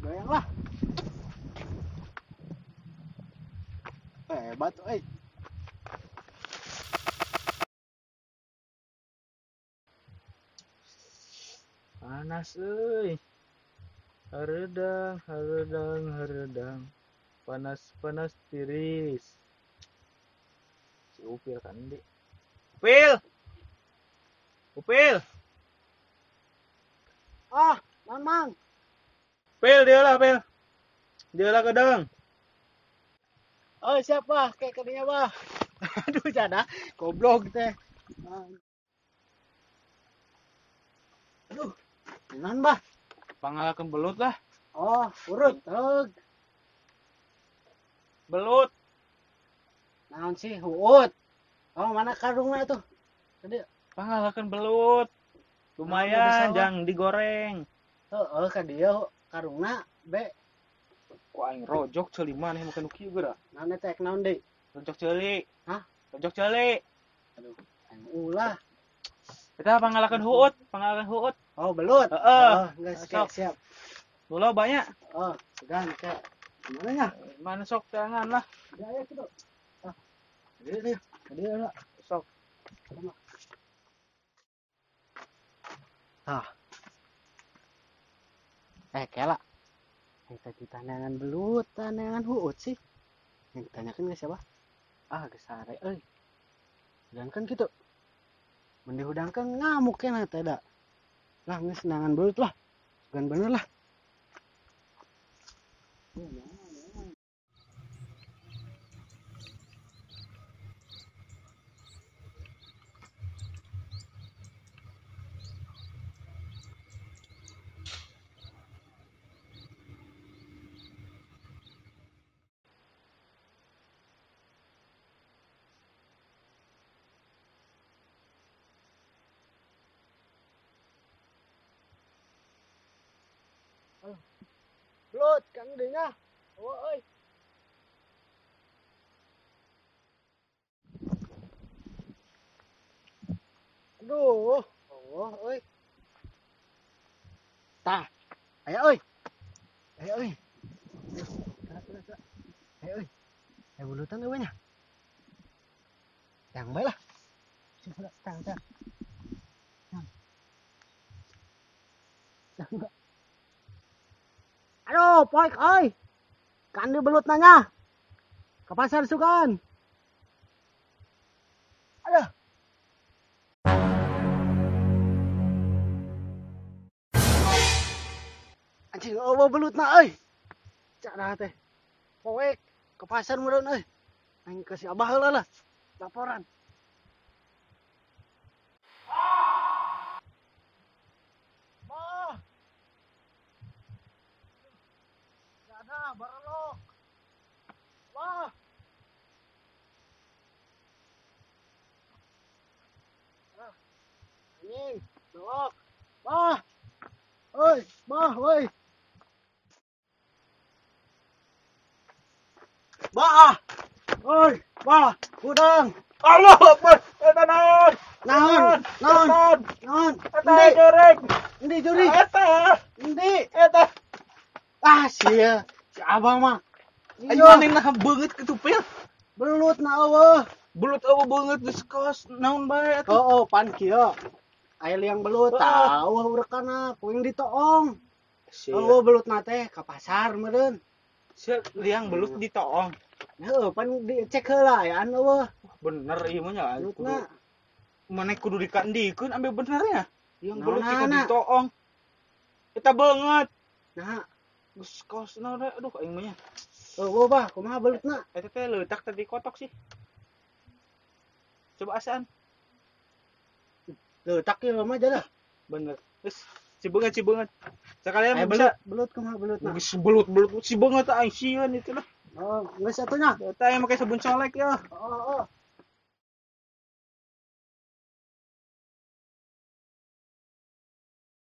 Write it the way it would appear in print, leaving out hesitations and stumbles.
Goyang lah. Hebat euy. Panas euy. Hareudang, hareudang, hareudang. Panas-panas tiris. Si Upil kan di. Upil. Upil. Ah, naon Mang? Pil, dia lah, Pil. Dia lah kedang. Oh, siapa? Kayak kadinya, Bah. Aduh, jada. Goblok teh. Aduh, naon, Bah? Pangalakeun belut lah. Oh, urut. Heug. Belut. Naon sih, huut. Oh, mana karungna tuh? Tadi pangalakeun belut. Lumayan, jangan digoreng. Heeh, ka dieu karungna be. Ku aing rojok ceuli maneh make nu kieu geura. Naon eta ek naon deui? Rojok ceuli. Hah? Rojok ceuli. Aduh, aing ulah. Eta pangalakeun huut, pangalakeun huut. Oh, belut. Heeh. Oh, geus siap. Nu loba nya. Oh, sugan ke. Mana nya? Mana sok tangan lah. Ya ya kitu. Ah. Dieu dieu. Dieu lah. Sok. Ah. Kela. Yang tadi tandangan belut, tandangan huut sih. Yang ditanyakan ke siapa? Ah, geus sare euy. Hudangkeun kitu. Mun dihudangkeun ngamuk keneh teh da. Lah geus nangan belut lah. Sugan bener lah. Belut kan dinya. Oh euy. Aduh, oh euy. Tah. Aya euy. Aya euy. Aya euy. Aya bulutan euy nya. Yang bae lah. Tang tang. Tang. Aduh, poek euy. Kan di belut nanya. Ke pasar sugan. Aduh. Anjing eueuh belutna euy. Cara teh. Poek ke pasar meureun euy. Aing ka si Abah heula lah. Laporan. Bah. Ada barelok. Wah. Ah. Anjing, belok. Wah. Oi, bah, woi. Bah. Oi, bah, hudang. Allah Akbar. Eta naon? Naon? Naon? Naon? Eta jurig. Endi jurig? Eta. Endi? Eta. Ah, sia. Si Abah mah. Ayo maneh nah beungeut kitu Pil. Belut na eueuh. Belut eueuh beungeut geus kos naon bae atuh. Oh, pan kieu. Aya liang belut tah eueuh urekana kuing ditoong. Eueuh belutna teh ka pasar meureun. Sia liang belut ditoong. Heuh, pan dicek heula ayaan eueuh. Bener ieu mah nya. Belutna. Maneh kudu dikandikeun ambe bener nya. Liang belut ditoong. Eta beungeut. Nah, geus kos naon aduh aing mah nya. Eueuh bah, kumaha belutna? Eta teh leutak tadi kotok sih. Coba asaan. Leutak ieu mah jadah. Bener. Geus si beungeut. Sekalian bisa belut kumaha belutna? Geus belut si beungeut aing sieun itu lah. Oh, geus atuh nya. Eta yang make sabun colek ya. Oh, oh.